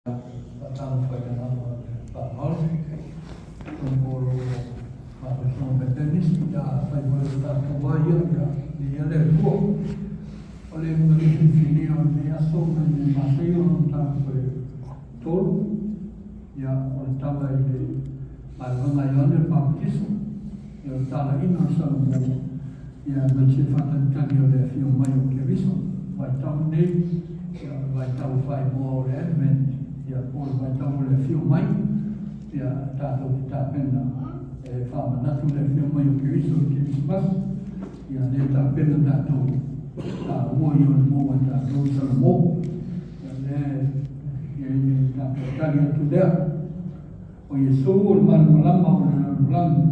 Faatalofa i le agaga o le faaaloalo, atonu o lo o faafofoga mai pea nisi, ia afai foi o tatou lava ia, ia viia le Atua. O le uiga filifilia o lenei aso mai le Mateio mataupu e 3, ia o le tala i le galuega a Ioane le Papatiso, ia o le talaiga o Salomõ, ia aemaise le faatalitali o le afio mai o Keriso. O le vaitau lenei, ia o le vaitau faaigoa o le Advent, ia po o le vaitau o le afio mai, ia tatou te tapena e faamanatu le afio mai o Keriso i le Kerisimasi, ia lea e tapena tatou taua ia o le maua e tatou i Salomõ. Ia lea e i ai le tatou tali atu lea. O Iesu o le malamalama o le lalolagi.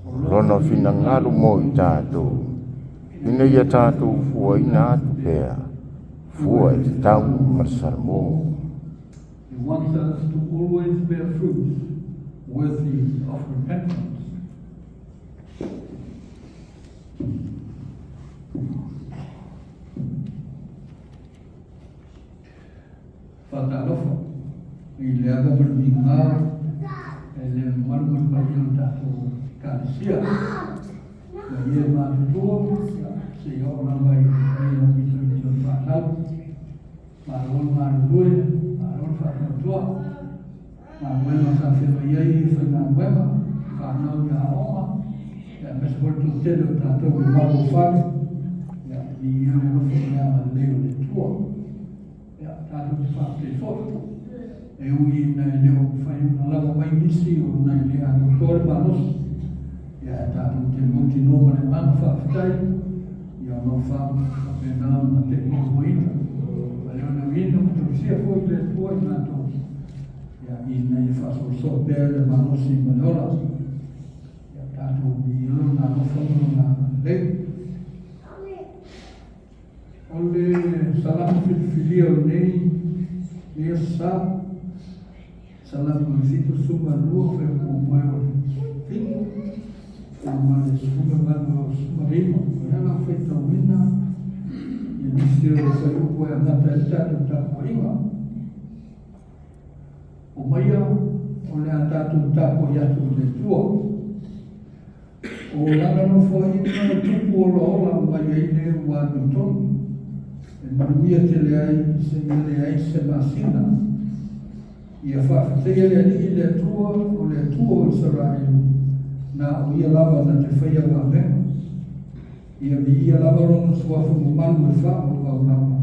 O Lona finagalo mo i tatou, ina ia tatou fuaina atu pea, fua e tatau ma le Salamo. He wants us to always bear fruits worthy of repentance. Faatalofa i le ava ma le migao e le mamalu ma le paia o le tatou Ekalesia. Mai e matutua, seia oo lava i le aupito iti o le fanau. Malo le galulue, malo le faatuatua. Galuega sa feagai ai e faigaluega, fanau i aoga, aemaise foi le toatele o tatou i malu o fale. Ia, viia le alofa ma le agalelei o le Atua. Ia, tatou te faafetai foi. E ui ina e le o mafai ona lava mai nisi ona e le atoatoa le malosi, ia ae tatou te mautinoa ma le agaga faafetai, ia o lau faapena ona temuamuaina, faaleoleoina ma tausia foi le Atua i matou, ia ina ia faasoasoa pea le malosi ma le ola. Ia tatou viia lona alofa ma lona agalelei. O le salamo filifilia o lenei nei aso sa, salamo e 72 fuaiupu muamua o le 7 ma le 18 o 19. O le ala o faitauina i nisi o fuaiupu e amata ai le tatou tapuaiga. Omaia o le a tatou tapuai atu i le Atua. O lana nofoaiga e tupu olaola mai ai le ua amiotonu, e manuia tele ai seia leai se masina. Ia faafetaia le Alii le Atua, o le Atua o Isaraelu, na o ia lava na te faia vavega. Ia viia lava lona suafa mamalu e faavavau lava.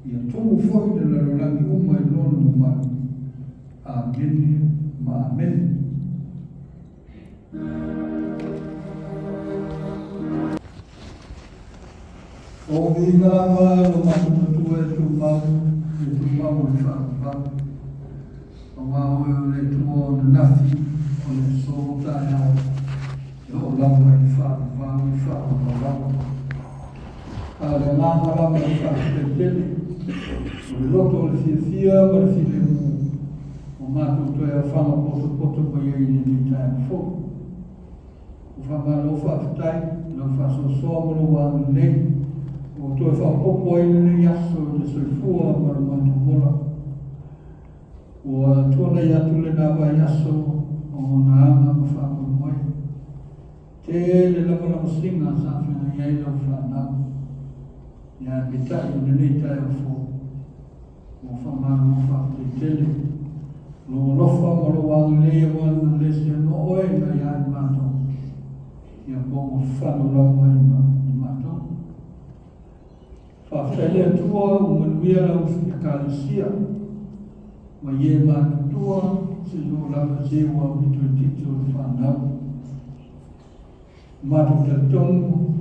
Ia tumu foi le lalolagi uma i lona mamalu. Amene ma Amene. O viiga lava lo matou Matua e tumau, e tumau o le faavavau. Aua oe o le Atua o ananafi, o le aso o taeao, e oo lava i le faavavau, faavavau lava. A o le agaga lava e faafetai tele, o le loto o le fiafia ma le filemu, ua matou toe aofaga potopoto mai ai i lenei taeao fou. Ua faamalo faafetai i lau faasoasoa ma lou agalelei ua toe faaopoopo ai lenei aso i le soifua ma lo matou ola. Ua tuanai atu lena vaiaso o ona aga ma faamoemoe. Tele lava lamasiga sa feagai ai lau fanau. Ia ae peitai o lenei taeao fou, ua faamalo faafetai tele. Lou alofa ma lou agalelei aua na le seanoa oe nai a i matou, ia po ua fano lava i matou. Faafetai le Atua ua manuia lau Ekalesia mai e matutua seia oo lava se ua aupito itiiti o le fanau. Matou talitonu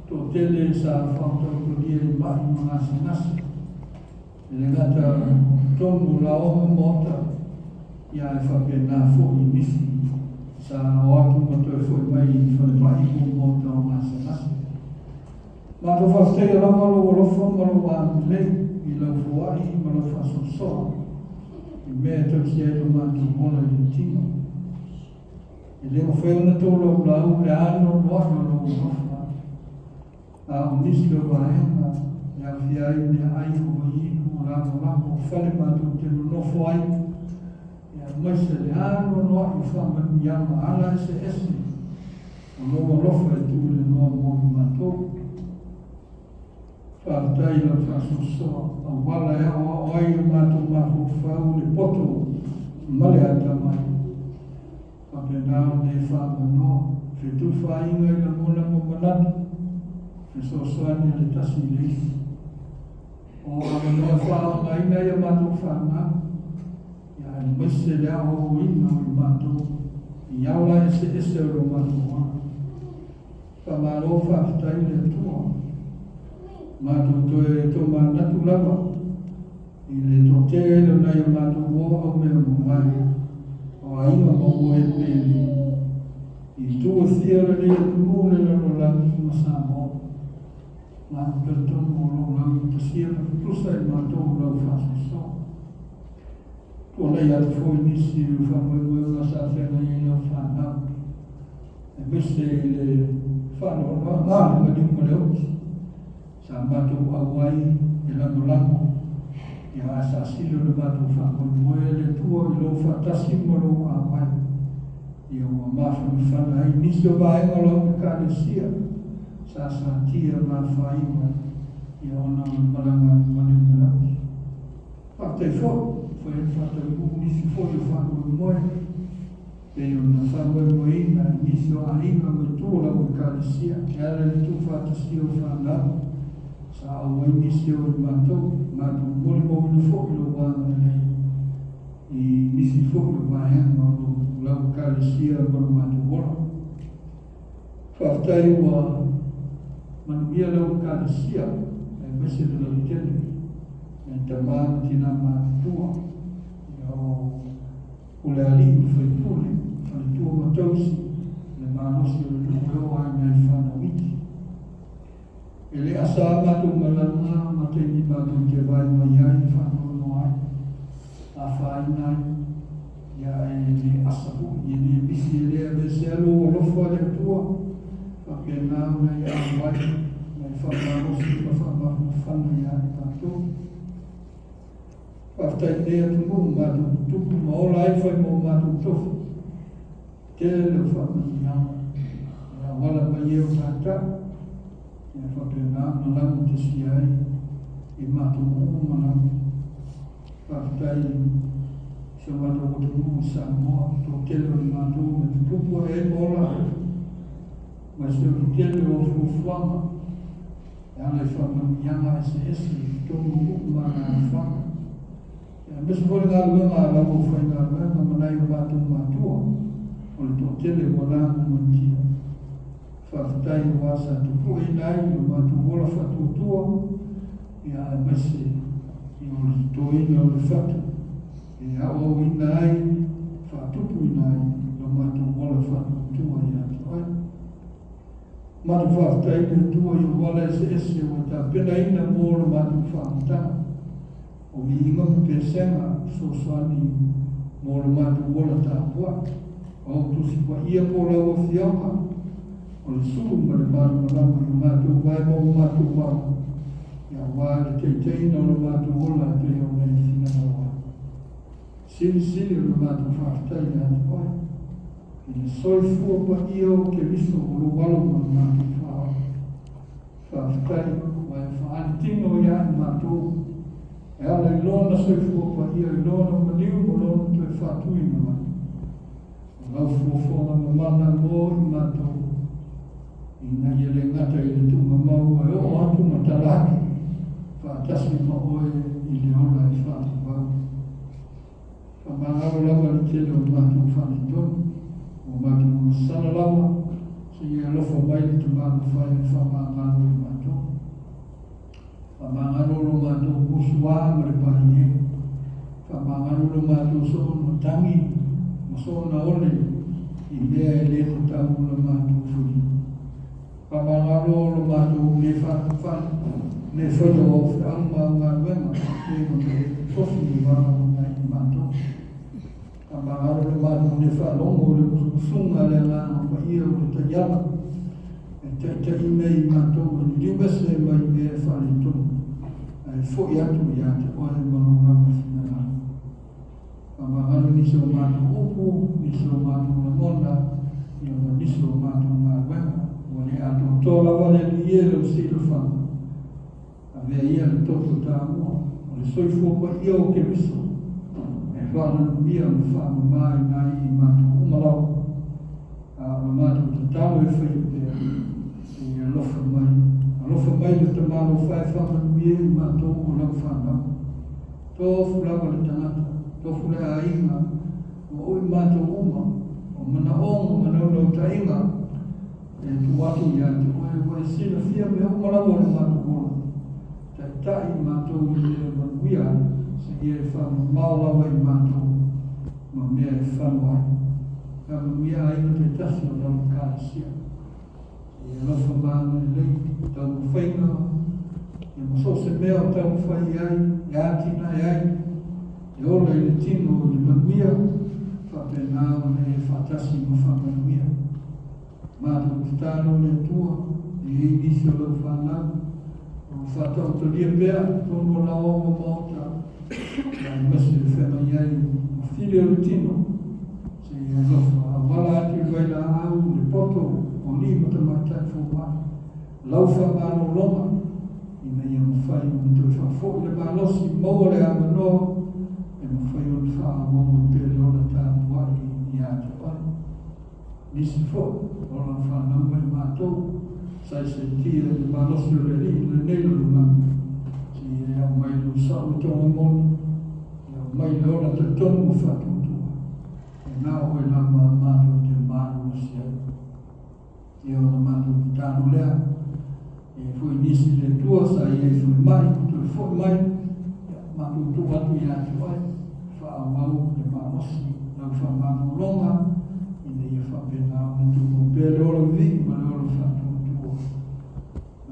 toatele sa faautautalia i ma'i ma gasegase. E le gata o totonu o laoa ma maota, ia ae faapena foi i nisi sa o atu ma toe foi mai i falemai po o maota o gasegase. Matou faafetaia lava lou alofa ma lou agalelei i lau foai ma lau faasoasoa i mea e tausia ai lo matou ola i le tino. E le mafai ona tolaulau le anoanoai o lou alofa, a o nisi o vaega E aofia ai meaai o vaiinu, o lagolago, o fale matou te nonofo ai, aemaise le anoanoai o faamanuiaga ala eseese o lou alofa e tuuleloa mo i matou. Faafetai i lau faasoasoa auala e aoao ai o matou mafaufau le poto ma le atamai. Faapena ona e faamanoa fetufaaiga i lagona ma manatu, fesoasoani a le tasi i le isi. O avanoa e faaaogaina ai a matou fanau, aemaise le aoaoina o i matou i ala eseese o lo matou ola. Faamalo faafetai i le Atua. Matou toe tomanatu lava i le toatele o nai o matou uo au mea mamae, o aiga ma uo e pele, i itu e fia o lenei atunuu, le lalolagi ma Samoa. Matou talitonu o lo o laugatasia ma tutusa i matou o lau faasoasoa. Tuanai atu foi nisi o faamoemoega sa feagai ai lau fanau, aemaise i le faanoanoaga a le maliu ma le oti sa matou auai e lagolago, ia ae sa sili o le matou faamoemoe le Atua i lou faatasi ma lou auai, ia ua mafanafana ai nisi o vaega o lau Ekalesia sa satia ma afaina, ia ona o le malaga a le maliu ma le oti. Faafetai foi, ua fai ai le faataunuu nisi foi o faamoemoe pei ona faamoemoeina i nisi o aiga mai tua o lau Ekalesia e ala i le tuufaatasia o fanau sa auai nisi o i matou, matou molimauina foi lou agalelei i nisi foi o vaega o lau Ekalesia ma lo matou ola. Faafetai ua manuia lau Ekalesia aemaise le lautele nai tama ma tina matutua, ia o pule alii ma faipule, faletua ma tausi, le malosi o le nuu e oo ai nai fanau iti. E le asa a matou malaga ma taimi matou te vae mai ai, faanoanoa ai, afaina ai, ia e le asa foi, e le misi, e le aveesea lou alofa le Atua, faapena ona e auai ma e faamalosi ma faamafanafana ia i matou. Faafetai i lenei atunuu matou tutupu ma ola ai fai ma o matou tofi. Tele o faamanuiaga e auala mai e o taitai, ia faapena ona laugatasia ai i matou uma lava. Faafetai i si o matou atunuu i Samoa, toatele o i matou e tutupu ae ai ma ola ai, ma se o le tele o fuafuaga e ala i faamanuiaga eseese i totonu o nuu ma alaalafaga. Aemaise foi le galuega a lau aufaigaluega ma nai o matou matua, o le toatele ua lagomaitia. Faafetai aua sa tupueina ai lo matou ola faatuatua, ia aemaise ia o le totoina o le fatu e aoaoina ai, faatupuina ai lo matou ola faatuatua ia te oe. Matou faafetai i le Atua i auala eseese ua tapenaina mo lo matou faamotaga, o viiga ma pesega fesoasoani mo lo matou ola tapuai. O au Tusi Paia po o lau Afioga, o le sulu ma le malamalama i o matou vae ma o matou ala, ia aua le taitaiina o lo matou ola e pei ona e finagalo ai. Silisili o le matou faafetai ia te oe, i le soifua paia o Keriso o lou alo ma le matou Faaola. Faafetai ua e faaali tino ia i matou e ala i lona soifua paia, i lona maliu ma lona toe faatuina mai. O lau fuafuaga mamana mo i matou, ina ia le gata i le tuugamau e oo atu ma tala atu faatasi ma oe i le ola e faavavau. Faamagalo lava le tele o matou faaletonu, ua matou masala lava, seia alofa mai le Tama mafai e faamagalo i matou. Faamagalo lo matou musuā ma le paie. Faamagalo lo matou soona tagi ma soona ole i mea e le tatau ona matou faia. Faamagalo lo matou le le faia o au feau ma au galuega pei ona e tofi e valaauina ai i matou. Faamagalo lo matou le faalogo i le musumusuga a le Agaga Paia o le Taiala e taitaiina i matou e liliu ese mai mea e faaletonu. Ae fo'i atu ia te Oe ma Lou lava finagalo. Faamagalo nisi o matou upu, nisi o matou lagona, ia ma nisi o matou galuega. Ua le atoatoa lava le Alii e lau silafaga. Avea ia le toto taua o le soifua paia o Keriso e faalanuia ma faamama ai i matou uma lava. A o le matou tatalo e faia pea, se i alofa mai, alofa mai le Tamalofa e faamanuia i matou o lau fanau. Tofu lava le tagata, tofu le aiga, ua ui matou uma, o manaoga ma naunautaiga e tuu atu ia te oe, ua e silafia mea uma lava o le matou ola. Taitai i matou i mea e manuia ai, seia e faamamao lava i matou ma mea e fano ai. Faamanuia aiga taitasi o lau Ekalesia. Seia alofa ma agalelei i taumafaiga ia ma so o se mea o taumafai i ai, e atinae ai, e ola i le tino i le manuia, faapena ona e faatasi ma faamanuia. Matou tatalo le Atua, e i ai nisi o lau fanau, o lo o faataotolia pea i totonu o lao ma maota, aemaise le feagai ai ma fili o le tino, se i alofa auala atu i vailaau le poto o alii ma tamaitai fomai, lau faamalologa, ina ia mafai ona toe faafoi le malosi, maua le avanoa e mafai ona faaauau ai pea le ola tapuai ia te oe. Nisi foi o lau fanau ma i matou sa saisaitia i le malosi o le Alii i lenei lalolagi, seia e aumai lou sao i tona moni, e aumai le ola talitonu ma faatuatua, e na o oe lava matou te malolosi ai. Ia ona matou tatalo lea, e i ai foi nisi le Atua sa i ai falemai ua toe foi mai, ia matou tuu atu ia te oe, faaauau le malosi lau faamalologa, ina ia faapena ona tumau pea le ola vivii ma le ola faatuatua,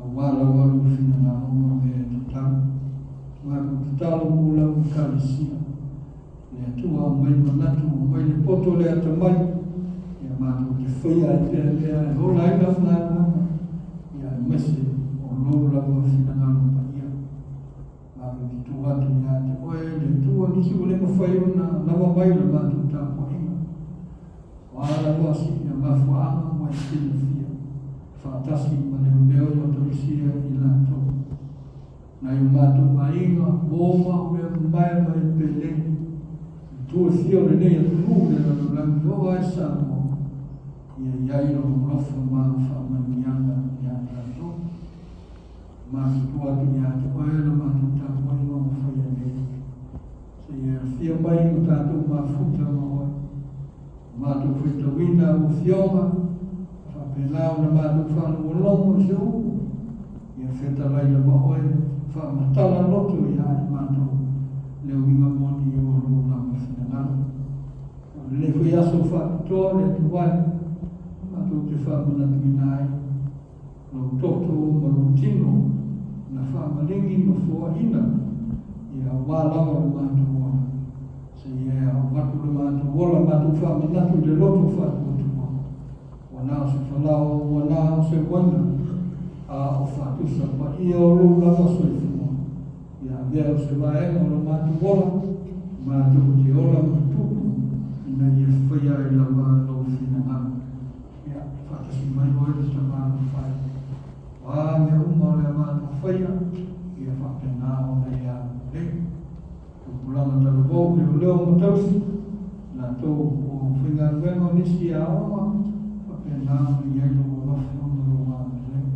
aua lava lou finagalo ma mea e tatau. Matou tatalo mo lau Ekalesia. Le Atua aumai manatu, aumai le poto le atamai, ia matou te faia ai pea mea e ola ai lau galuega, ia aemaise o lou lava finagalo paia. Matou te tuu atu ia te oe le Atua nisi ua le mafai ona lava mai le matou tapuaiga. O a lava ia mafuaaga ua e silafia, faatasi ma leoleo ma tausia i latou. Nai o matou aiga, uo ma au mea mamae ma e pele, i tua fia o lenei atunuu le lalolagi oo lava i Samoa, ia i ai lou alofa ma au faamanuiaga ia tatou. Matou tuu atu ia te oe la matou tapuaiga ua faia nei. Seia afia mai ma tatou mafuta ma oe. Matou faitauina au afioga, faapena ona matou faalogologo i se upu, ia fetalai lava oe, faamatala loto ia i matou le uiga moni o lou lava finagalo. O lenei foi aso faapitoa le Atua e, matou te faamanatuina ai lou toto ma lou tino na faamaligi ma foaina ia aua lava lo matou ola. Seia e avatu lo matou ola matou faamanatu i le loto faatuatua. Ua na o se falao, ua na o se uaina, a o faatusa paia o lou lava soifua. Ia avea o se vaega o lo matou ola, matou te ola ma tutupu, ina ia faia ai lava lou finagalo. Ia, faatasi mai oe le Tama Alofa e. O a mea uma o le a matou faia, ia faapena ona e agalelei. Tupulaga talavou, leoleo ma tausi, latou o faigaluega o nisi aoga, faapena ona i ai lou alofa ma lou agalelei.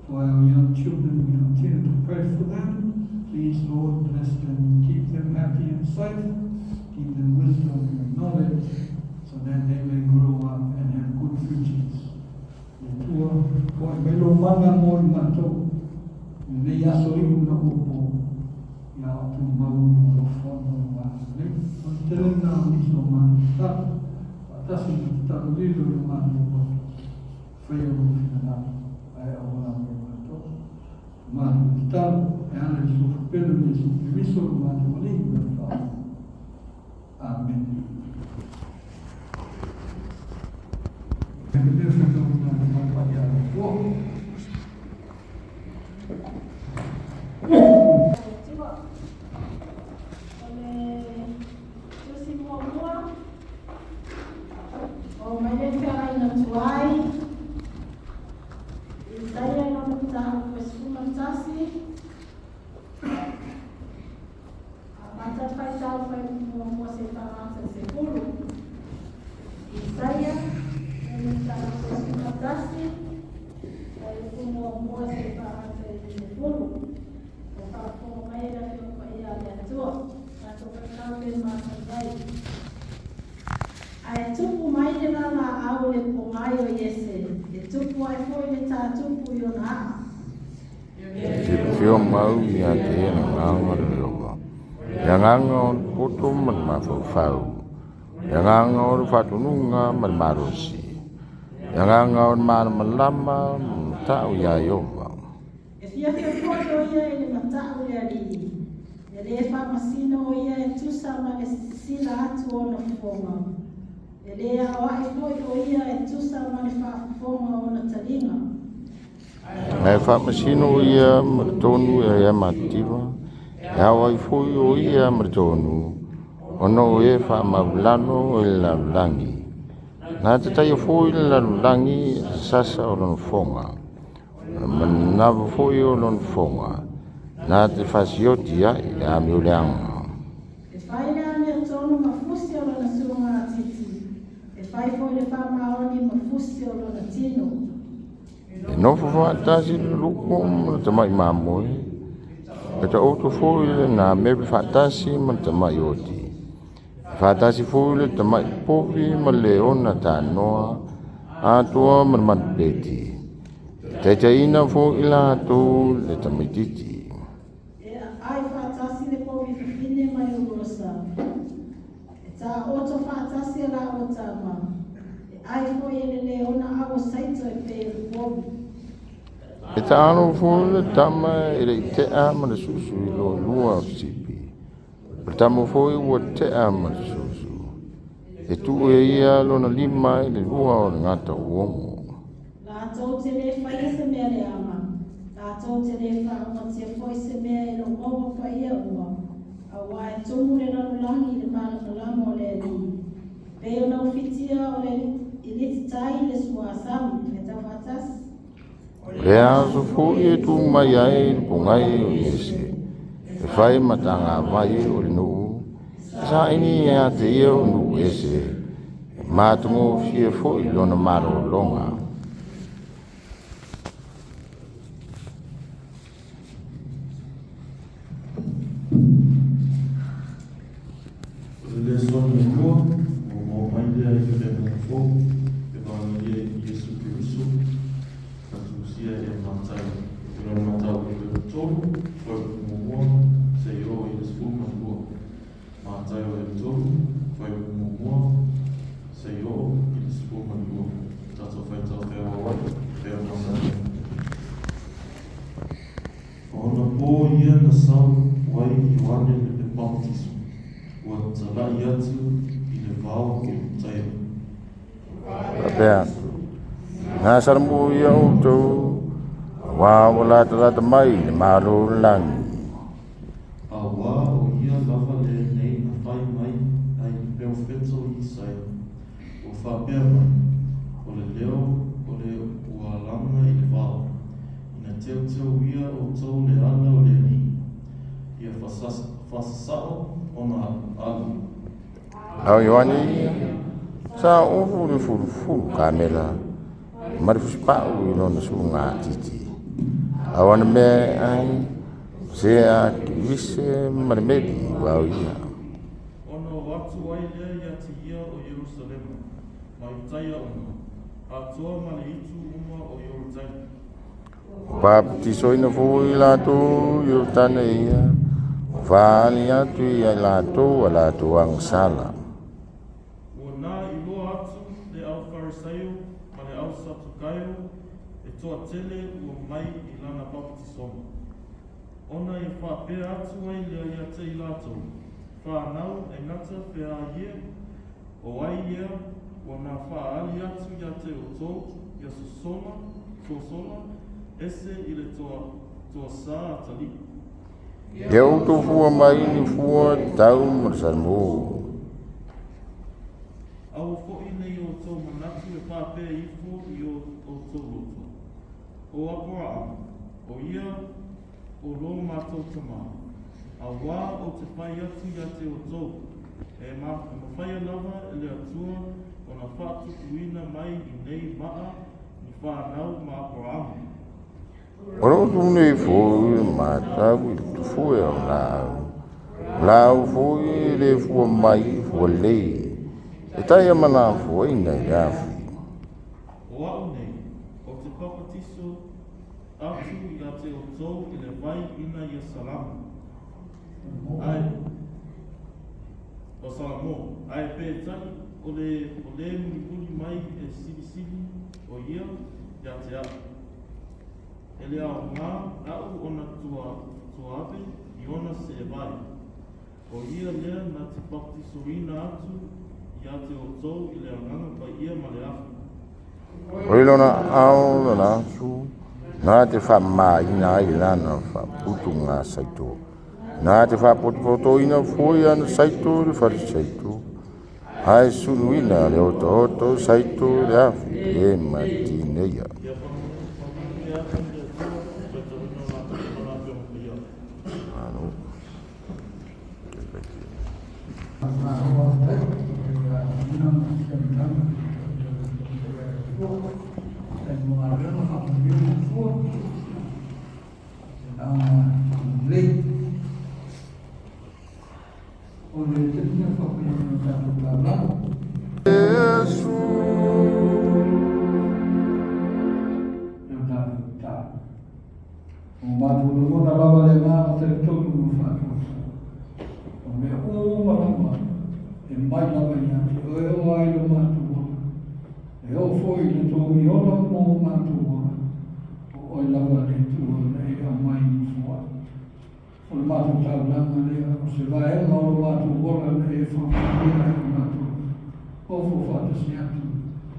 For our young children, we continue to pray for them. Please, Lord, bless them, keep them happy and safe, give them wisdom and knowledge, so that they may grow up and have good futures. Le Atua, foai mai lou mana mo i matou, i lenei aso iu na ua po, ia o tumau i lou alofa ma lou agalelei. O le tele lena o nisi o matou tatalo, faatasi ma tatalo lilo i o matou loto, faia lou finagalo, ae auala mai matou. O matou tatalo, e ala i le suafa pele o Iesu Keriso lo matou Alii ma le Faaola. Amene. o Fuaiupu muamua seia faagata i le 10. Isaia 41, Fuaiupu muamua seia faagata i le 10. O faafofoga mai le Afioga Paia a le Atua, tatou faitau pea masani ai. Ae tupu mai le lalaau i le pogai o Iese, e tupu ae foi le tā tupu i ona aa. Silafia mau ia te ia le agaga o le Ieova, le agaga o le poto ma le mafaufau, le agaga o le faatonuga ma le malosi, le agaga o le malamalama ma le mata'u iā Ieova. E fiafia foi o ia i le mata'u i le Alii, e lē faamasino o ia e tusa ma le sisila atu o ona fofoga, e lē aoa'i foi o ia e tusa ma le faafofoga o ona taliga. Ae faamasino o ia ma le tonu e aia matitiva, e ao ai foi o ia ma le tonu, ona o e faamaulalo i le lalolagi. Na te taia foi le lalolagi e le sasa o lona fofoga, o le manava foi o lona fofoga, na te fasioti ai le amioleaga. E fai le amiotonu ma fusi o lona sugagatiti, e fai foi le faamaoni ma fusi o lona tino. E nofo faatasi le luko ma le tama'i mamoe, e taoto foi le namelu faatasi ma le tama'i oti. E faatasi foi le tama'i povi ma le leona tanoa atoa ma le manupeti. E taitaiina foi i latou le tamaitiiti. E aai faatasi le povi fafine ma le uluosa, e taoto faatasi a laua tama, e ai foi e le leona avo saito e pei o le povi. E taalo foi le tama e le i te'a ma le susu i loalua o le sipi. O le tama foi ua te'a ma le susu, e tuu e ia lona lima i le lua o le gata uogo. Latou te lē faia se mea leaga, latou te lē faaumatia foi se mea e le o maua paia uma, auā e tumu le lalolagi i le malamalama o le Alii, e pei ona ufitia o le ilititai le suasami. Faitau faatasi. O le aso foi e tu mai ai le pogai o Iese, e fai ma tagavai o le nuu, e saini ia te ia o nuu ese, e matagofie foi lona malologa. O le lesona e lua, ua maua mai lea i le Taliga Fou, Evagelia i Iesu Keriso, na tusia e Mataio. I lona mataupu 3, fuaiupu muamua, seia oo i le 12. Mataio 3, fuaiupu muamua, seia oo i le 12. Tatou faitau feauauai pea masani ai. O ona pō ia na sau ai Ioane le Pepamatiso, ua tala'i atu i le vao o Iutaia. Faapea atu, Na salamu ia outou, auā ua latalata mai le Malo o le lagi. Auā o ia lava lenei na fai mai ai le perofeta o Isaia, ua faapea mai, O le leo o le ua laga i le vao, ina teuteu ia outou le ala o le Alii, ia faasasao ona ala. A o Ioane ia, sa ofu le fulufulu kamela ma le fusipa'u i lona sugatiti. A o ana mea e ai, o se akivise ma le meli vao ia. Ona o atu ai lea ia te ia o Ierusalema, ma Iutaia uma, atoa ma le itu uma o Iorutaini. Ua papatisoina foi i latou i Ioritane ia, ua faaali atu ia i latou a latou agasala. Ua na iloa atu le au Farisaio ma le au Satukaio e toatele ua mai i lana papatisoga. Ona e faapea atu ai lea ia te i latou, Fanau e gata feā ie, o ai ia ua na faaali atu ia te outou ia sosona, sosola ese i le toa, toasā atalii. Ia outou fua mai ni fua tatau ma le salamu. Aua foi nei outou manatu e faapea ifo i o outou loto, O Aparaama, o ia o lo matou tamā. Auā ou te fai atu ia te outou, e mafaia lava e le Atua ona faatupuina mai i nei maa ni fanau ma Aperahama. O loo tu nei foi le matau i le tufue o laau, o laau foi e le fua mai i fua lelei, e taia ma lafoaina i le afi. O a'u nei, ou te papatiso atu ia te outou i le vai ina ia Salamo, ae o Salamo, ae peitai o le o le mulimuli mai e silisili o ia ia te a'u. E le aogā a'u ona tuaave i ona seevae. O ia lea na te papatisoina atu ia te outou i le Agaga Paia ma le afi. O i lona ao lona aso, na te faamamaina ai lana faaputuga saito, na te faapotopotoina foi ana saito i le fale saito, ae suluina le otaota o saito i le afi e le matineia. Ia faamanuia atu le Atua i le faitauina o Lana Afioga Paia. Malo. Iesu. O matou lagona lava le agaga talitonu ma faatuatua. O mea uma lava e mai lava ia te oe o ai lo matou ola. E oo foi i le togi ola mo o matou ola. O oe lava le Atua na e aumai i nofoa. O le matou taulaga lea, o se vaega o lo matou ola na e faamanuia ai i matou. Ofo faatasi atu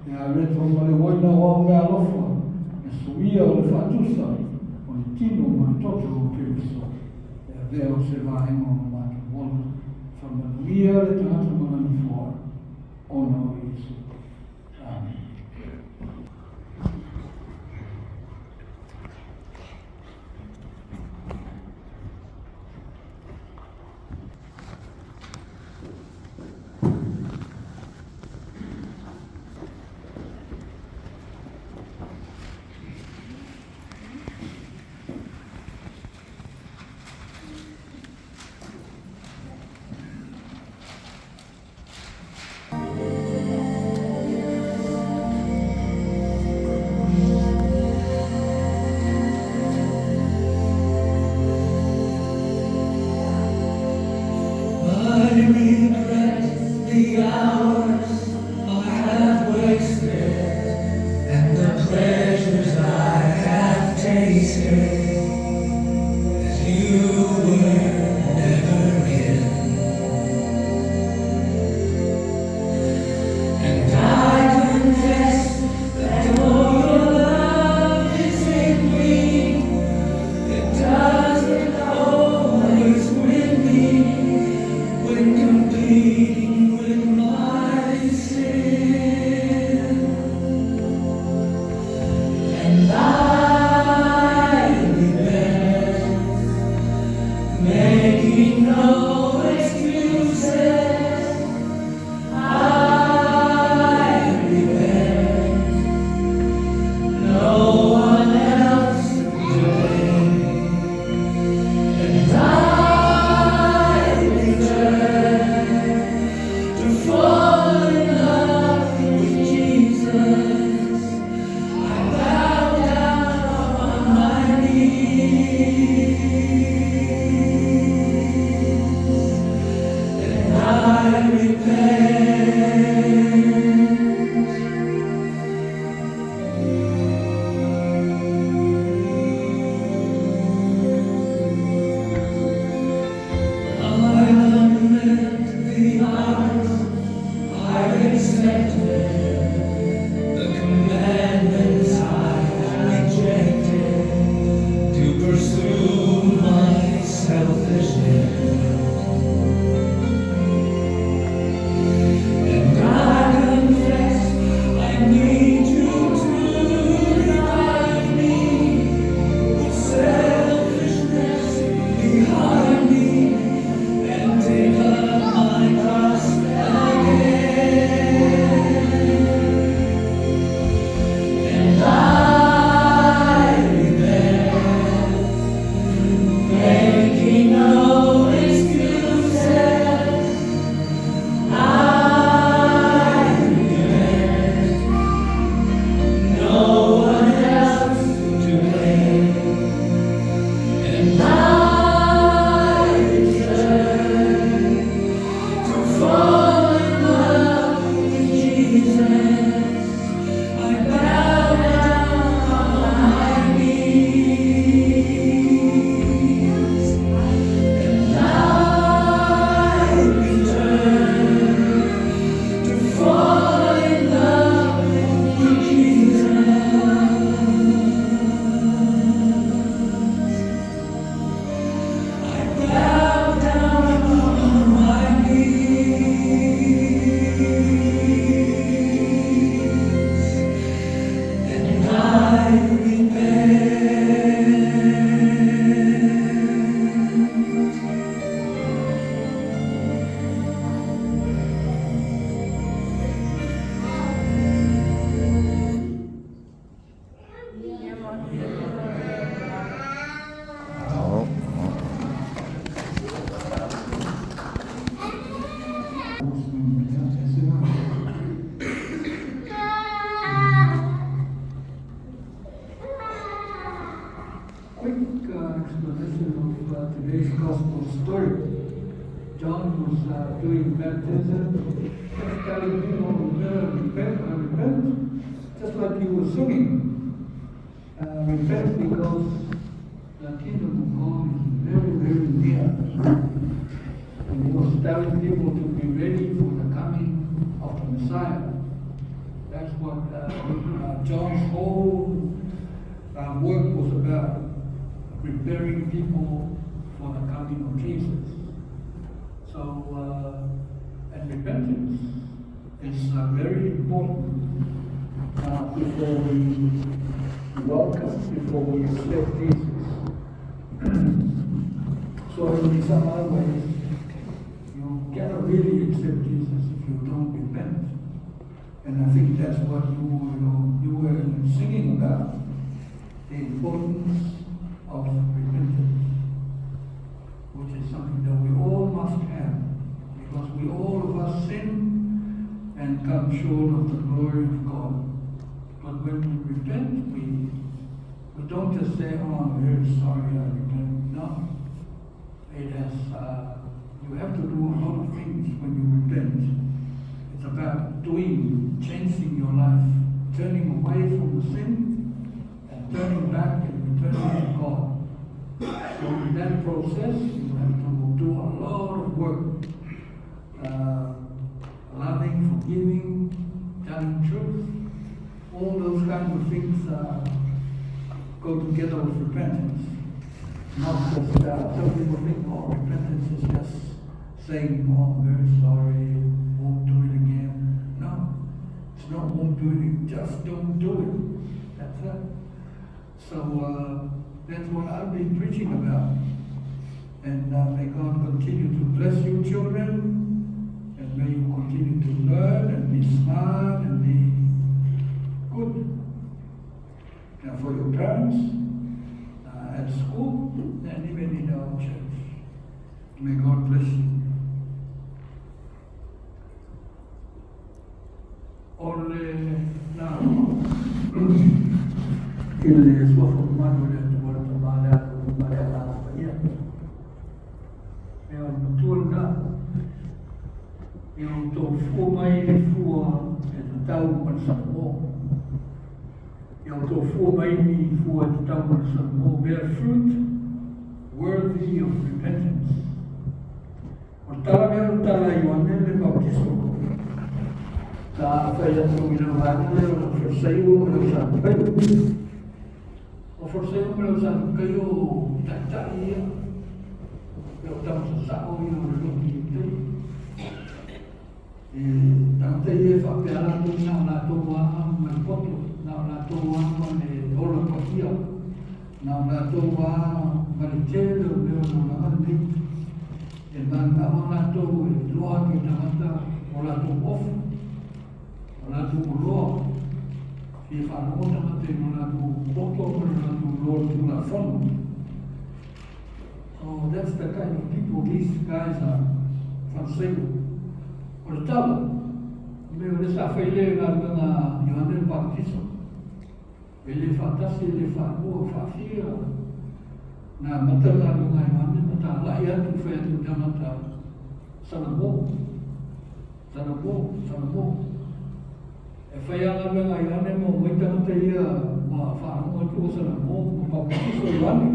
e areto ma le uaina o au meaalofa, e suia o le faatusa o le tino ma le toto o Keriso. E avea o se vaega o lo matou ola. Faamanuia le tagata ma lana foai, ona o Iesu. Amen. I regret the hours I have wasted and the pleasures I have tasted as you were never in. And I confess that though your love is in me, it doesn't always win me when competing with my sin. And I repent, making no excuses. I repent, no one else to blame. And I return to fall in love with Jesus. I bow down on my knees and I repent. I lament the hours I accepted, the commandments I rejected, to pursue my selfish end. today's gospel story. John was doing baptism, just telling people, better repent and repent, just like you were singing. Repent because the kingdom of God is very, very near. And he was telling people to be ready for the coming of the Messiah. That's what John's whole work was about, preparing people for the coming of Jesus. So, and repentance is very important before we welcome, before we accept Jesus. So in some other ways, you cannot really accept Jesus if you don't repent. And I think that's what you were singing about, the importance of repentance, which is something that we all must have, because we all of us sin and come short of the glory of God. But when we repent, we don't just say, oh, I'm very sorry, I repent. No. You have to do a lot of things when you repent. It's about changing your life, turning away from the sin and turning back and returning to God. So in that process, you have to do a lot of work. Loving, forgiving, telling truth, all those kinds of things go together with repentance. Not just, some people think, oh, repentance is just saying, oh, I'm very sorry, won't do it again. No, it's not won't do it, just don't do it. That's it. So that's what I've been preaching about. And may God continue to bless you children, and may you continue to learn and be smart and be good. Now for your parents, at school, and even in our church. May God bless you. Ole na ile suafa manu le atu wala tamale atu male ala ia. E o matua na e o tō fua mai le fua e te tau ma le Samoa. E o tō fua mai ni fua e te tau ma le Samoa. Bear fruit worthy of repentance. O tala mea o tala Ioane le Bautiso. Ta whai atu i lau hanga le o Fariseo ma le Sadukaio. O Fariseo ma le Sadukaio taitai ia. E o tamasasao ia o le lotu i te. E tangata ia e whaapea lātou nā o lātou ā ma le poto, nā o lātou ā ma le ola paia, nā o lātou ā ma le tele o mea o laga nei. E mana o lātou e loa ke tangata o lātou ofu, o lātou uloa, i whaanongo tangata i no lātou poto ma le lātou loa tūla fono. Oh, that's the kind of people these guys are. Fariseo. O le tala, me o le sa whaile ngā runga Ioane le Baptiso. E le whaatasi, e le whaanua, whaafia. Nā mata ngā runga Ioane, mata lai atu whai atu tangata Salamo. Salamo, Salamo. E whai a ngā runga Ioane mo mai tangata ia ma whaanua atu o Salamo, ma Baptiso Ioane.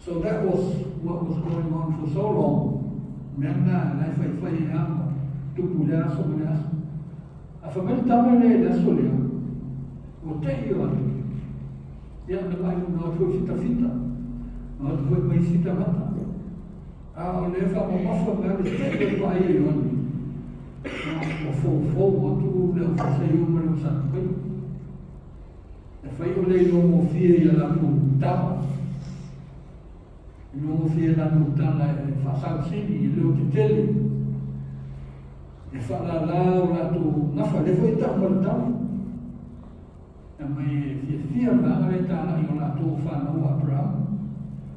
So that was what was going on for so long. Mea ngā lai whai whai e ama, tupu le aso ma le aso. A whamele tama le le aso lea, o te i o atu. Ia na mai una atu fita fita, na atu foi mai sita mata. A o le wha mamafa mea le te i o ai e Ioane. O fō atu le o whasai o ma le o Sadukaio. E whai o le ilo mo fie i a lātou tama. I longo fie lātou tala e whasau sili i leo te tele. E whaalala o lātou ngafa le foi tau ma le tau. E mai e fia fia vaanga le tāla i o lātou whanau Abraham.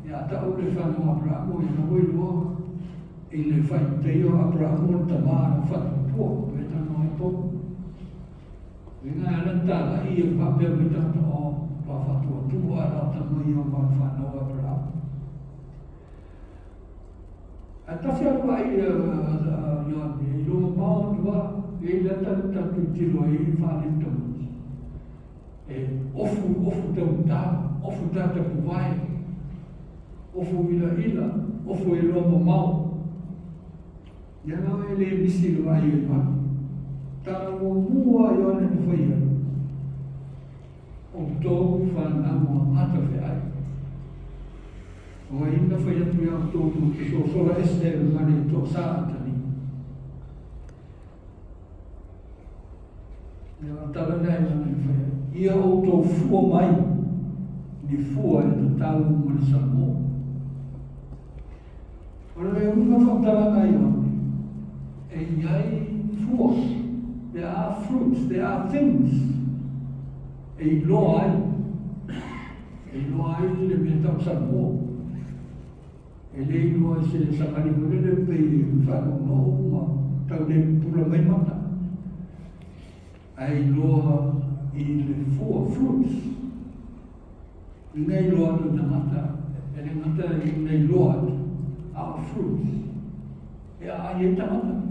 E a tau le whanau Abraham o e na hoi loa i le whai teio Abraham o le tamā na whatu pua. E tano ai tō. E ngā ala tāla i e whapea mai tangata o pa whatua tua ala o tama i o ma whanau Abraham. Ae tasi lava le vaai a Ioane, e iloa mamao atu lava, e i ai le ata lea tatou tilotilo ai i faalele tamaiti. E ofu, ofu taugata, ofu tatapuvae, ofu ilaila, ofu e iloa mamao. Ia lava e le misi i le vaai a Ioane. Tala muamua a Ioane na fai ai, Outou fanau a matafeai. O ai na fai atu iā outou tou te sosola ese ma le toasa Atalia? Ia o tala lea i lana e fai ai. Ia outou fua mai ni fua e tatau ma le salamo. O le uiga faamatalaga ia, e i ai fua. There are fruits, there are things e iloa ai. E iloa ai le mea tau salamo. E le iloa i se savali foi lele pei e faanoonoo ma tau le pupula mai mata. Ae iloa i le fua, fruits. Ina iloa atu e tagata, e le gata ina iloa atu, a o fruits, e aai ai tagata.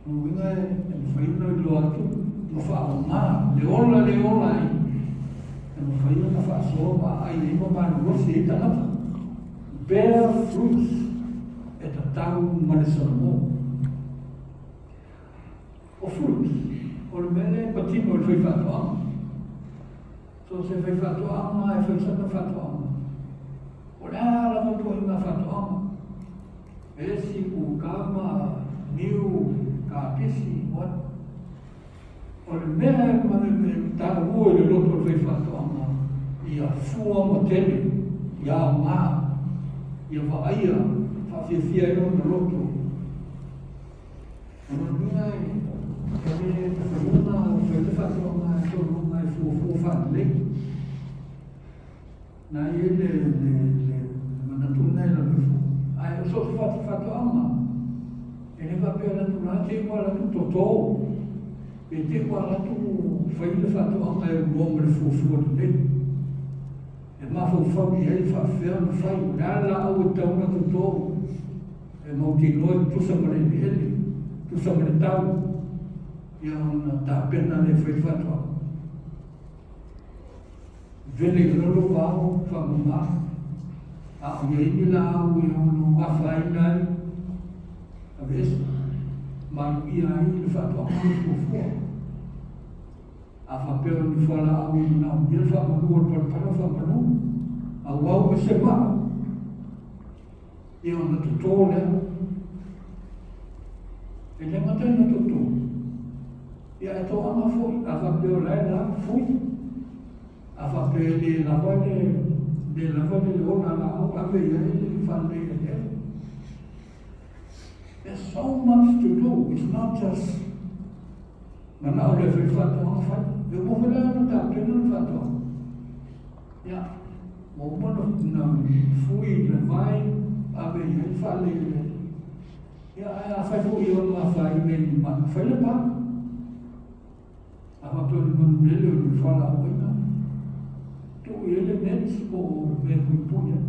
O lona uiga e mafai ona iloa atu ma faaaoga le ola le ola ai, e mafai ona faasoa ma aai ai ma malolosi ai tagata. Bear fruits e tatau ma le salamo. O fruits, o le mea lea e patino i le faifaatoaga. So se faifaatoaga e fai sana faatoaga, o le a lava ituaiga faatoaga, esi, kukama, niu, kapisi, what. O le mea e taua i le loto o le faifaatoaga, ia fua ma tele, ia aoga, ia vaaia, faafiafia ai lona loto. O lona uiga e le mafai ona fai le faatoaga e sologa e fuafua faalelei. Na i ai le manatu lena i lalo ifo. Ae o so o se faatoaga, e le faapea e alu atu la te i ua alu atu toto, pe te i ua alu atu fai le faatoaga e uloa ma le fuafua lelei. E mafaufau i ai faapefea ona fai, o le a le laau e tatau ona toto, e mautinoa e tutusa ma le eleele, tutusa ma le tau, ia ona tapena lea e fai le faatoaga. Vele i lalo vao faamama, a o i ai ni laau e ono afaina ai, aveese, maluia ai le faatoaga ma le fuafua. A faapea o ni fualaau e manaomia le faamalu o le palapala faamalu, auau ma se maa, ia ona toto lea. E le gata ina toto, ia e toaga foi, a faapea o la e la, fui. A faapea e le lava le, le lava le ola laau, ave i ai le faalelei eleele. There's so much to do. It's not just manao le fai faatoaga fai. E uma foi la ona tapena le faatoaga. Ia, ua uma ona fui le vai, ave i ai le faalelei. Ia, ae a fai foi i ona afaina i ni manu, fai le pa. A faapea o ni manu lele o ni fualaauaina, tuu i ai le net po o le mea e puipui ai.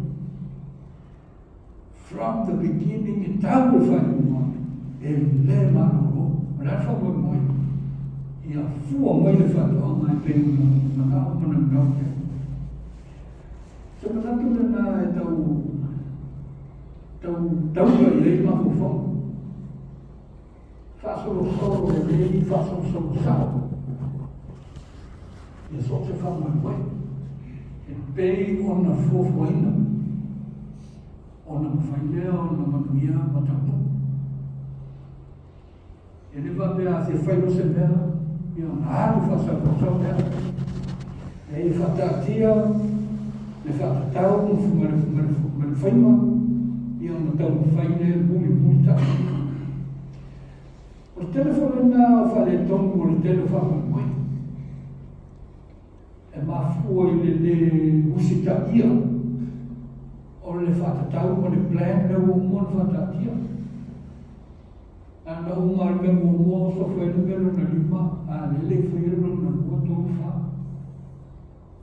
From the beginning e tau le faaiuga e le malolo. O le a le faamoemoe? Ia fua mai le faatoaga e pei ona manao ma naunau i ai. Se manatu lena e tau tau taula i ai mafaufauga. Faasolosolo lelei, faasolosolo sao. Ia so o se faamoemoe e pei ona fuafuaina ona mafai lea ona manuia ma taunuu. E le faapea a fia fai loa se mea, ia ona alu faasausau lea. E faataatia le faatatau ma le faiga, ia ona taumafai lea e mulimulitai. O le tele foi lena o faaletonu o le tele o faamoemoe e mafua i le lē usitaia o le faatatau ma le plan lea ua uma ona faataatia. Na ona uma lava le mea muamua oso fai le mea lona lima, a lea e le i faia le lona lua, tolu, fa.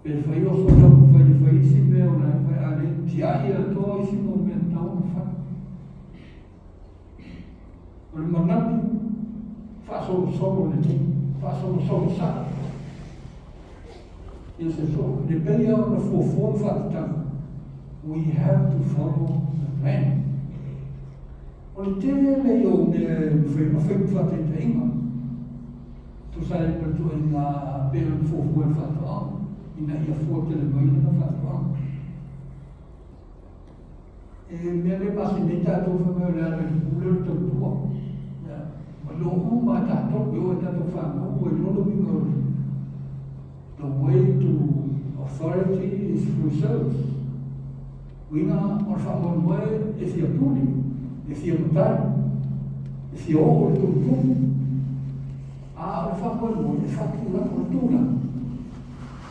Pe fai oso taumafai e fai isi mea o la e fai, a lea e tiai atoa isi mau mea e tatau ona fai. O le manatu faasolosolo lelei, faasolosolo sa'o. Ia se so, le pei lava ona fuafua ma faatatau, we have to follow the plan. O le tele ia o mea e mafai ona fai ma faataitaiga, tusa ai ma le ituaiga pei ona fuafua e le faatoaga, ina ia fua tele mai lana faatoaga. E mea lea masani ai tatou fai mai o le ala i le pule o le tautua. Ia, ma iloa uma lava tatou, e oo i tatou fanau ua iloa le uiga o le the way to authority is through service. Uiga o le faamoemoe e fia pule, e fia matai, e fia oo i le tumutumu. A o le faamoemoe e faatulaga o le tulaga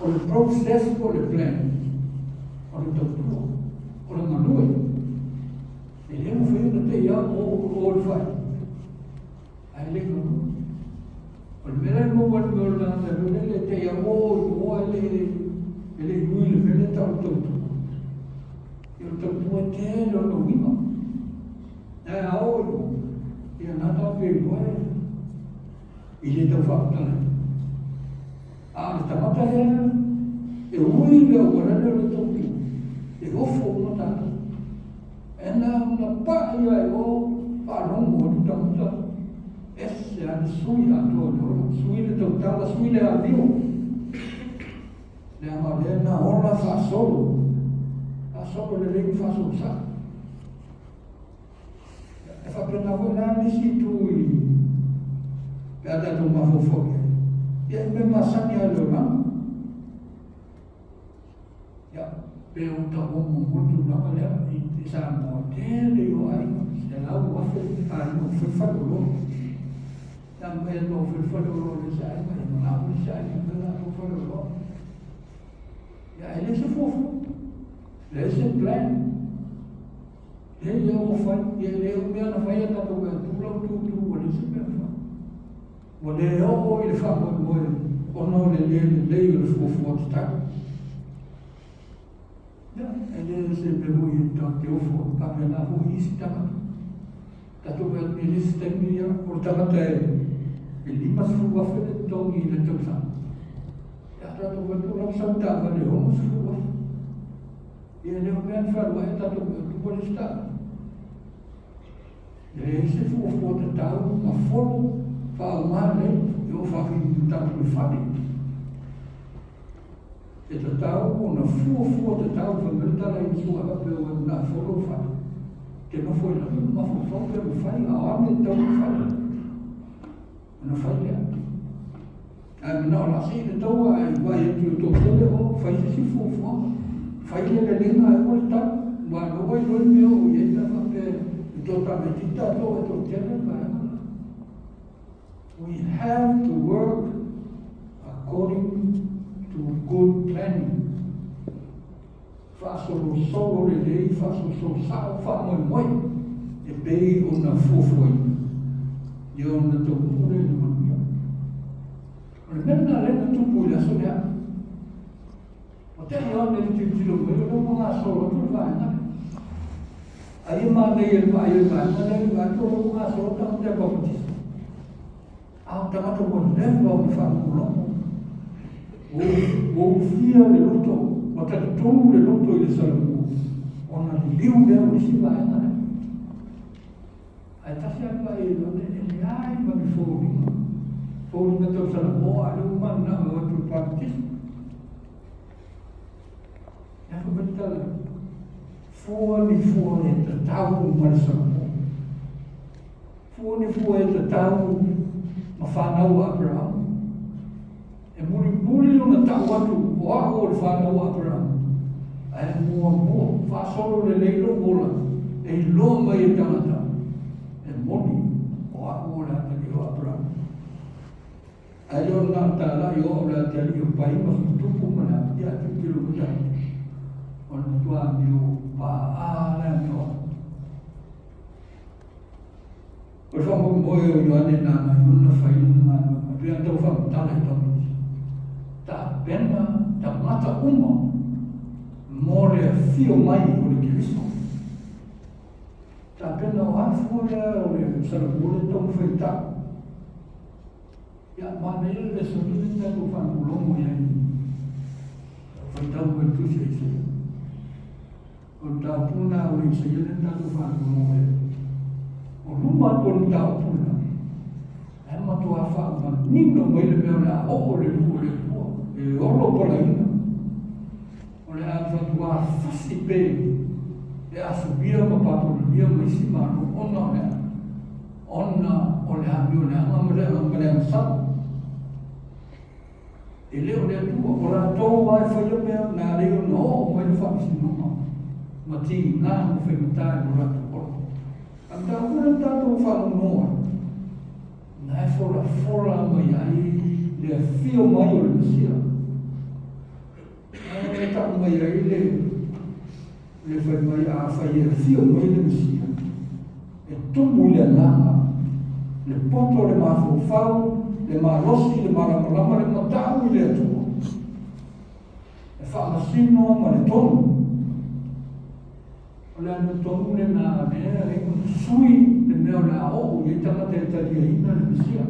o le process po o le plan o le tautua, o le galue. E le mafai ona te i lava o o le fai, ae le galue. O le mea la e maua ai le mea o le tagata foi lele e te i lava o i o ae e le i ui i le mea lea e tau o le tautua. Ia o le tautua e tele ona uiga. Ae a oo i o, ia na tatou te iloa e le tau faamatalaina. A o le tagata lea e ui i le auala lea o le tautua, e ofo uma tatou. E na ona pai lava i o faalogo atu tagata, ese lava le sui atoa o le ola, sui le tautala, sui le amio. Leaga o lea na ola faasolo, faasolo lelei ma faasolo sa'o. E faapena foi la nisi itu i pe a tatou mafaufau i ai. Ia e mea masani lava i le olaga. Ia, pe ua taua muamua le tulaga lea i Samoa, tele i o aiga, 100,000 aiga ua fai faleoloa. Ia ma e lua fai faleoloa o le isi aiga, e manao le isi aiga e fai latou faleoloa. Ia, e le se fuafua, leai se plan. E ia ua fai, ia le o mea na fai a tatou mea tu lau tu tu ua leai se mea fai. Ua le oo i le faamoemoe ona o le le lelei o le fuafua tatau. Ia, e le se mea foi e tatou te ofo ai, faapena foi i isi tagata. Tatou vaai atu i le isi taimi, ia, o le tagata e 50,000 le totogi i le tausaga. Ia, tatou vaai atu o lau sau taavale e 60,000. Ia le o mea na fealuai a tatou mea tua le isi taavale. E leai se fuafua tatau ma folo faaaoga lelei e oo faafilemu tatou i fale. E tatau ona fuafua tatau fai mai le tala i Iesu a faapea ua e manao e folo lou fale. E te nofo i lalo ma mafaufau pe mafai a o a mea e tatau ona fai. Ona fai lea. Ae manao o le a sii le taua ae vaai atu i le toatele o fai se isi fuafuaga. Fai le lelega ae aua le tau. Aua o lea ua iloa le mea o i ai pe a faapea e toatamaitiiti tatou ae toatele le vaega lena. We have to work according to good planning. Faasolosolo lelei, faasolosolo sao, faamoemoe e pei ona fuafuaina ia ona taunuu lea i le manuia. O le mea lena lea na tupu i le aso lea. O te i ona le tilotilo mai o lea ua gasolo atu le vaega lea. Ai e manaia i le vaai o le vaega lea, le vaai atu o lea ua gasolo tagata e bapatisa. A o tagata ua leva ona faalogologo, ua ufia le loto, ua talitonu le loto i le Salamo, ona liliu lea o le isi vaega lea. Ae tasi lava le vaai e Ioane, e leai ma ni foliga, foliga tau Salamo, a o lea ua mananao e o atu i le bapatisa. E afa mai le tala, fua ni fua e tatau ma le Salamo. Fua ni fua e tatau ma fanau a Aperahama. E mulimuli ona tau atu o au o le fanau a Aperahama, ae muamua faasolo lelei lou ola e iloa mai e tagata e moni o au o le atalii o Aperahama. Ae le o na o talai o au le atalii o Pai ma Tupu ma le a, ia tilotilo mai tagata. O le matua amio pa'a le amio au. O le faamoemoe o Ioane nāna i ona fai lana galuega, e pei ona tau faamatala i tamaiti, tapena tagata uma mo le afio mai o le Keriso. Tapena o a fua lea o le Salomao lea e taumafai e tau. Ia, manaia le lesona lea tatou faalogologo i ai, faitau mai le Tusi a Isaia. O le mataupu lena o le Isaia lea na tatou faalogologo i ai. O luma atu o le mataupu lena, ae matua faamanino mai le mea o le a oo le nuu o le Atua, e olo palaina. O le a matua fasi pe e Asuria ma Papolonia ma isi Malo ona o le a? Ona o le amioleaga ma le ma le agasala. E le o le Atua, o latou lava e faia mea na alai ona oo mai le faamasinoga ma tiga ma faigata i lo latou ola. A mataupu lea na tatou faalogologo ai, na e folafola mai ai le afio mai o le Mesia. E tau mai ai le le fai mai a fai e afio mai le Mesia, e tumu i le agaga, le poto, le mafaufau, le malosi, le malamalama, le matau i le Atua, e faamasino ma le tonu. O le amiotonu lena lea e sui le mea o le a oo i ai tagata e taliaina le Mesia.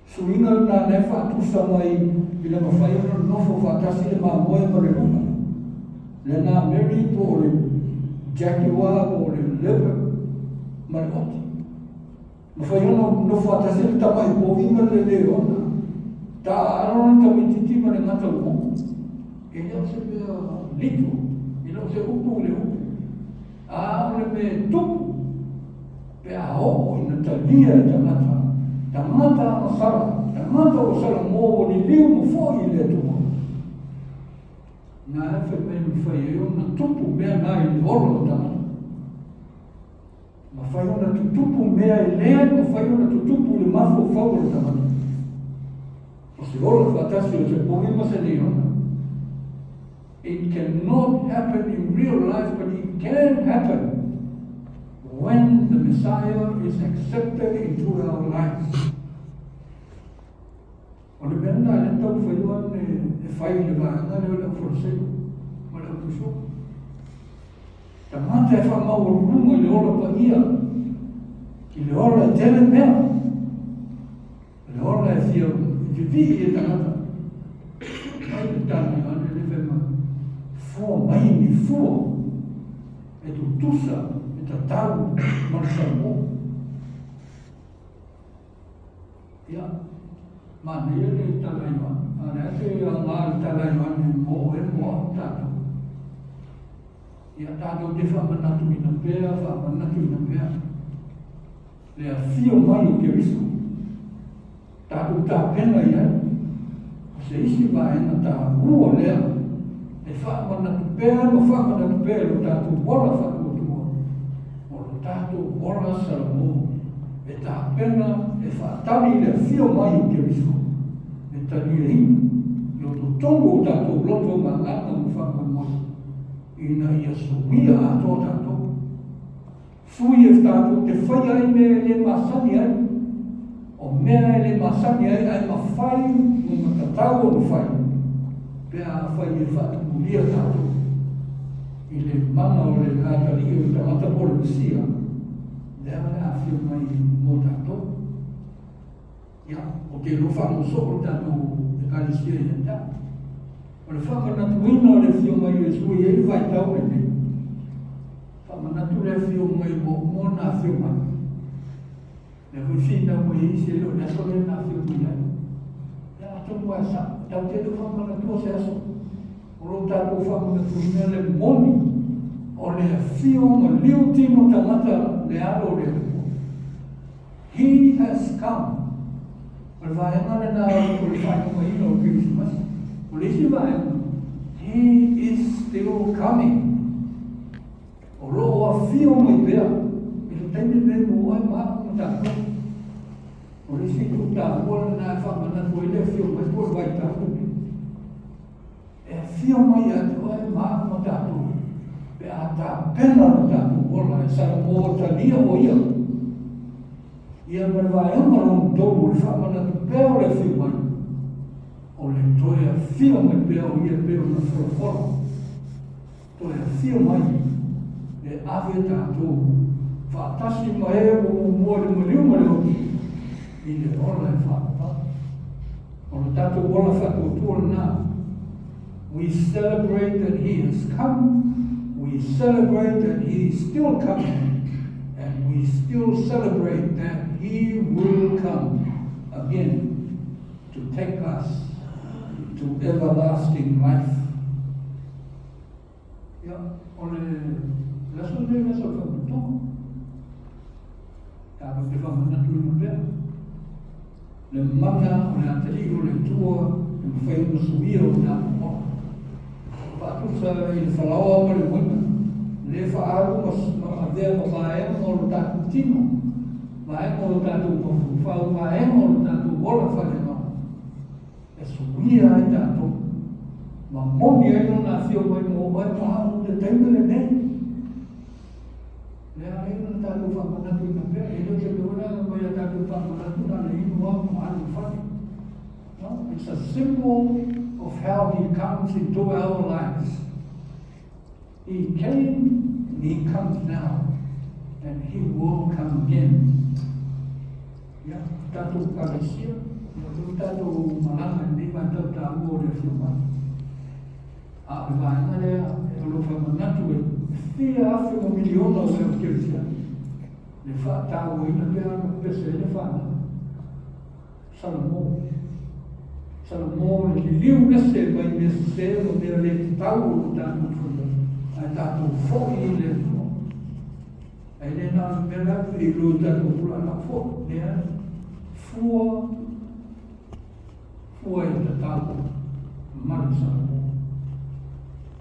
Suiga lena lea e faatusa mai i le mafai ona nonofo faatasi le mamoe ma le luku, lena Mary po o le jaguar po o le leopard ma le oti. Mafai ona nonofo faatasi le tamai povi ma le leona. Taaalo le tamaitiiti ma le gata uo. E le o se mea lito, e le o se upu i le upu. A o le mea e tupu, pe a oo ina talia e tagata, tagata agasala, tagata ua salamo ua liliu ma foi i le Atua. Na e fai mai mafai ai ona tupu mea na i le ola o tagata. Mafai ona tutupu mea e le mafai ona tutupu i le mafaufau o le tagata. O se ola faatasi o se povi ma se leona. It cannot happen in real life, but it can happen when the Messiah is accepted into our lives. O le mea lena lea taumafai ane e fai i le vaega lea o le aufoloselo ma le aupuso. Tagata e faamaualuluga i le ola paia, i le ola e tele mea, Le ola e fia vivii e tagata. Mai le tala Ioane le fai mai, fua mai ni fua e tutusa e tatau ma le Salomao. Ia, manaia le tala Ioane. A o le a se aoga le tala Ioane mo oe mo au tatou. Ia, tatou te faamanatuina pea, faamanatuina pea. Le afio mai o Keriso, tatou tapena i ai, o se isi vaega taua lea e faamanatu pea ma faamanatu pea i lo tatou ola faatuatua, o lo tatou ola salamo e tapena e faatali i le afio mai o Keriso e taliaina lo totonu o tatou loto ma agaga ma faamoemoe ina ia suia atoa tatou. Sui e tatou te faia ai mea e le masani ai, o mea e le masani ai ae mafai ma matatau ona fai, pe afai e faatumulia tatou i le mana o le atalii o le tagata po o le Mesia, lea o le a afio mai mo tatou. Ia, ou te iloa faamuso le tatou Ekalesia ia te au. O le faamanatuina o le afio mai o Iesu e i ai le vaitau lenei. Faamanatu le afio mai ua uma ona afio mai. Lea foi finau mai ai isi e le o le aso lea na afio mai ai. Ia, atonu lava e sao, tatou te le o faamanatua se aso. O lo tatou faamanatuina le moni o le afio ma liu tino tagata le Alo o le Atua. He has come. O le vaega lena o le faailogaina o le Kerisimasi. O le isi vaega, He is still coming. O lo o afio mai pea i le taimi lenei mo oe ma au ma tatou. O le isi itu taua lena e faamanatu ai le afio mai po o le vaitau lenei. E afio mai ia te oe ma au ma tatou pe a tapena lo tatou ola e salamo talia o ia. Ia ma le vaega lona tolu o le faamanatu pea o le afio mai, o le toe afio mai pea o ia e pei ona folafola. Toe afio mai. E ave tatou faatasi ma e ua muamua i le maliu ma le oti i le ola e faavavau. O le tatou ola faatuatua lena. We celebrate that he has come, we celebrate that he is still coming, and we still celebrate that he will come again to take us to everlasting life. Ia, o le aso lenei o le aso o le faamanutoga. Tatou te faamanatuina pea le mana o le atalii o le Atua e mafai ona suia o tatou ola. Faatusa i le falaoa ma le uiga, le faaalu ma avea ma vaega o lo tatou tino, vaega o lo tatou mafaufau, vaega o lo tatou ola faaleagaga, e suia ai tatou ma moni ai lona afio mai mo oe ma au i le taimi lenei. Le ala ai ona tatou faamanatuina pea, e le o se mea foi lea na mai a tatou faamanatu na o le inu lava ma alu i fale. No, it's a symbol of how he comes into our lives. He came and he comes now and he will come again. Ia, tatou Ekalesia, ia foi tatou malaga i lenei vaitau taua o le afio mai. A o le vaega lea o lo o faamanatu e fia afe ma miliona o mea o kerisiano, le faatauaina pea ona pese ai le fanau. Salamo. Salamo le liliu ese mai mea sese ma mea le tatau o lo tatou faia, ae tatou foi i le Atua. Ae le na o le mea la e iloa i tatou tulaga foi, leai. Fua, fua e tatau ma le Salamo.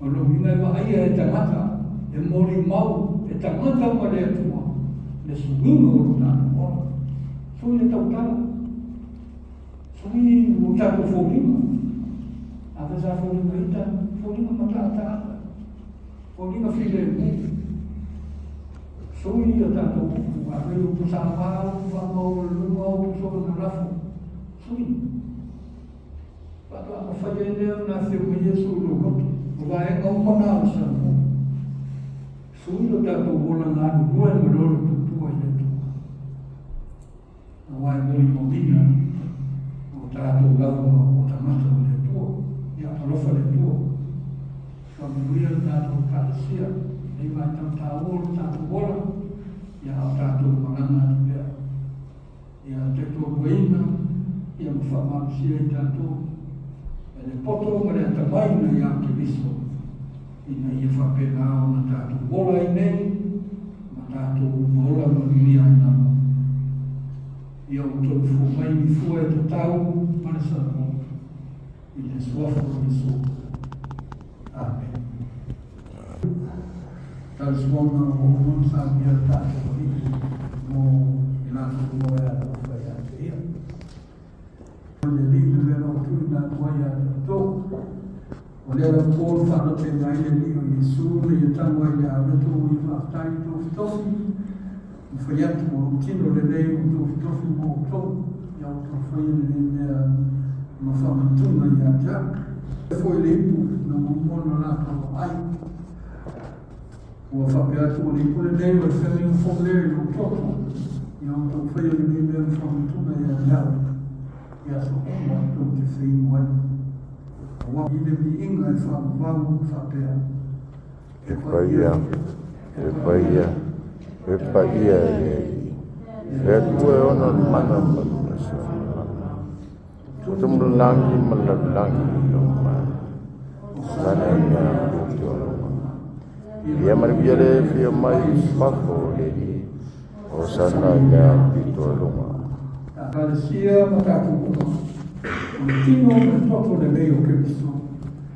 O le uiga e vaaia e tagata, e molimau e tagata ma le Atua, le suiga o lo tatou ola. Sui le tautala, sui o tatou foliga. Afai sa foliga ita, foliga mataataata, foliga filemu. Sui o tatou upu, afai upu sa upu faamaualuluga, upu soona lafo, sui. Faatoa mafai ai lea ona afio mai Iesu i lou loto. O vaega uma na o le Salamo. Sui lo tatou ola galulue ma le ola tutua i le Atua. Aua e molimauina o tatou lava o tagata o le Atua. Ia, alofa le Atua. Faamanuia le tatou Ekalesia, lenei vaitau taua o le tatou ola, ia a o tatou malaga atu pea. Ia tautualuaina, ia ma faamalosia i tatou e le poto ma le atamai na iā Keriso, ina ia faapena ona tatou ola ai nei ma tatou ola manuia ai lava. Ia outou fua mai ni fua e tatau ma le Salamo i le suafa o Iesu. Amen. Tausuaga ua uma ona saunia le tatou Alii mo i latou uma e alofa ia te ia. O le Alii le mea na ou tuuina atu ai ia te outou. O lea lau po na faalotena ai le Alii o Iesu na ia tago ai le auleto ua ia faafetai i tofitofi ma fai atu o lou tino lenei ua tofitofi mo outou ia outou faia lenei mea ma faamanatuga ia te au. Foi le ipu na muamua ona latou ai. Ua faapea atu o le ipu lenei o le feagaiga fou lea i lou toto, ia outou faia lenei mea ma faamanatuga ia te au i aso uma tou te feinu ai. Aua i le viiga e faavavau faapea. E paia, e paia, e paia e le Alii. Le Atua e ona le mana ma le O tumulagi ma le lalolagi i lou mana. Sana i mea ko te olonga. Ia manuia le fia mai i fafo o le Alii. O sana i mea pito e lunga. Ekalesia ma tatou uma, o le tino ma le toto lenei o Keriso,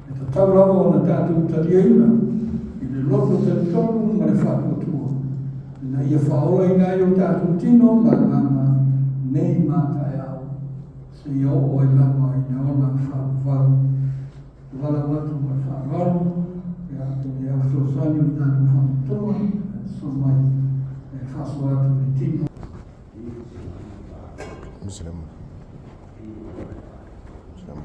e tatau lava ona tatou taliaina i le loto talitonu ma le faatuatua, ina ia faaolaina ai o tatou tino ma agaga nei ma taeao, seia oo ai lava i le ola faavavau. E valaau atu ma le faaaloalo, ia, i le au fesoasoani o le tatou faamotuga, e soso mai e faasoa atu le tino. Muslim. Muslim.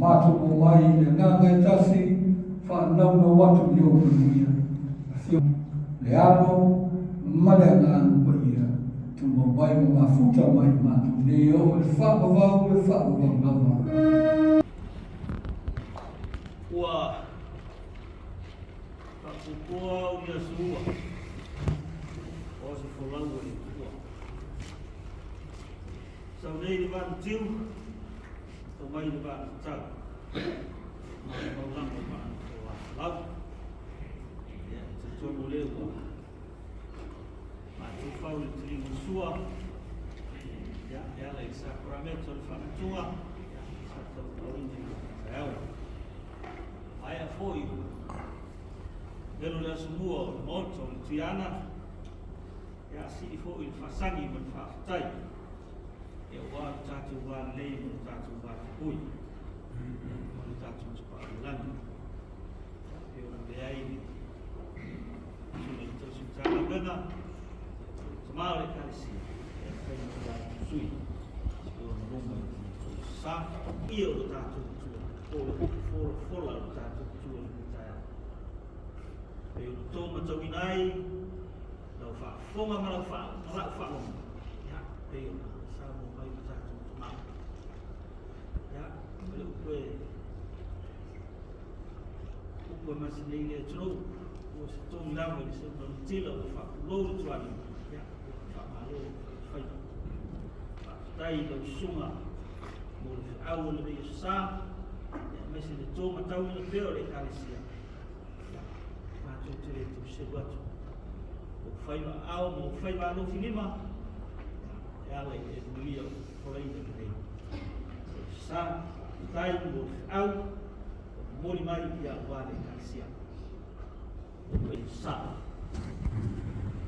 Matou omai i le agaga e tasi, faanaunau atu i ou manuia. Afio le Alo ma le Agaga Paia, tumau mai ma mafuta mai matou nei e oo i le faavavau e faavavau lava. Ua faapupoa au i aso ua, o se folau o le Atua. Sau nei le vanitiu, tau mai le vanitau, ma le maulaga o matou afolau. Ia, e talitonu lea ua matou fau i le taliga o sua, ia, e ala i le sakuramento o le faamatua, ia, sa tauauina i le taeao. Maea foi velo le asomua o le maota o le Tuiana, ia sii foi le faasagi ma le faafetai, ia ua le tatou va lelei ma le tatou va tapui, ia, ma le tatou Tapaau i le Lagi. Ia, e ona leai le susuga i le tausi Matagaluega, tama o le Ekalesia, e fai ma tulai tusui, se ona loma i le sa, ia o le tatou Atua, po o le upu folafola o le tatou Atua i le taeao. E ona tō matauina ai, lau faafofoga ma lau faalogo, ia, pei ona saunoa mai le tatou tama. Ia, o le upu e upu e masinei le atunuu, ua se togi lava i le seu manutila ua faapulou le tualima, ia, ua faamalo faiva. Faafetai i lau susuga mo le feau o lenei aso sa, ia, aemaise le tō matauina pea o le Ekalesia. Ia, matou te le tau selu atu. O faiva ao ma o faiva alofi lima, e ala i le mulia o folaina lenei. Sa, faafetai mo le feau, o momoli mai ia aua le Ekalesia. Sa.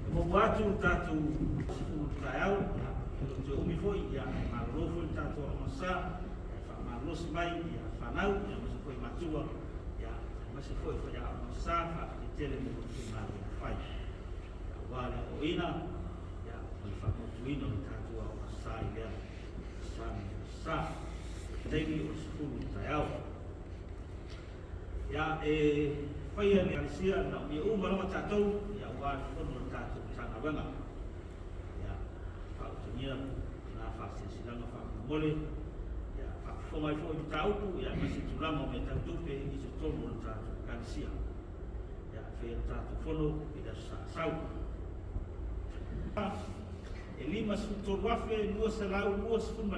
E momo atu le tatou sefulu taeao, e le o toe umi foi, ia, e malolo foi le tatou aoga sa, e faamalosi mai ia fanau, ia aemaise foi matua, ia aemaise foi faiaoga sa, faafetai tele mo le galuega fai. Ia, aua le aoaoina, ia, ma le faamautuina o le tatou aoga sa i lea sa ma lea sa. Taimi o le 10 taeao. Ia, e faia le Ekalesia na umia uma lava tatou, ia, aua le fono o le tatou Matagaluega. Ia, faautagia na faasilasilaga faamolemole, ia, faafofoga ai foi mataupu, ia, aemaise tulaga o mea tau tupe i totonu o le tatou Ekalesia. Ia, e faia le tatou fono i le aso Sa Asau. E $53,229 ma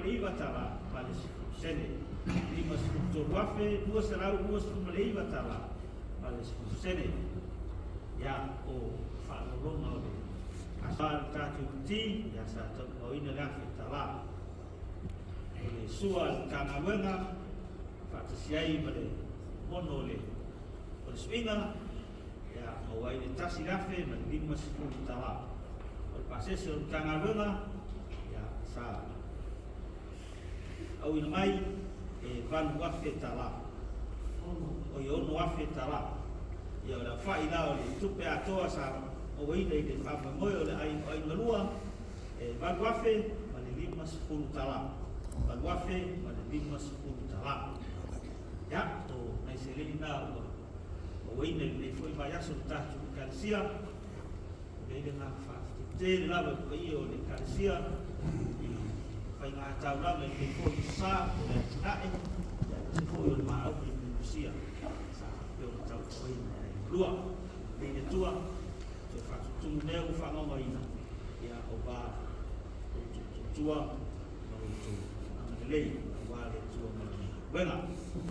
le 10 sene. $53,229 ma le 10 sene. Ia, o faalologa o le asa le tatou ti, ia sa tauaoina le $1,000. O le sua le Matagaluega, faatasi ai ma le mono o le suiga, ia, maua ai le $1,050. O le pasese o le Matagaluega, ia, sa auina mai e $8,000. O i $6,000. Ia, o le aofai la o le tupe atoa sa mauaina i le faamoemoe o le aiga lua, e $8,050. $8,050. Ia, o nai seleni na ua mauaina i lenei foi vaiaso le tatou Ekalesia. O le ngā faafetai lava i le paia o le Ekalesia i faiga taulaga i lenei foi sa o le atinae, ia, aemaise foi o le maau i le Lusia sa faapea ona tautuaina e aiga lua. Nei le Atua toe faatutumu mea ua faagaogaina, ia, aua lo outou tua ma lo outou agalelei aua le Atua ma lana galuega.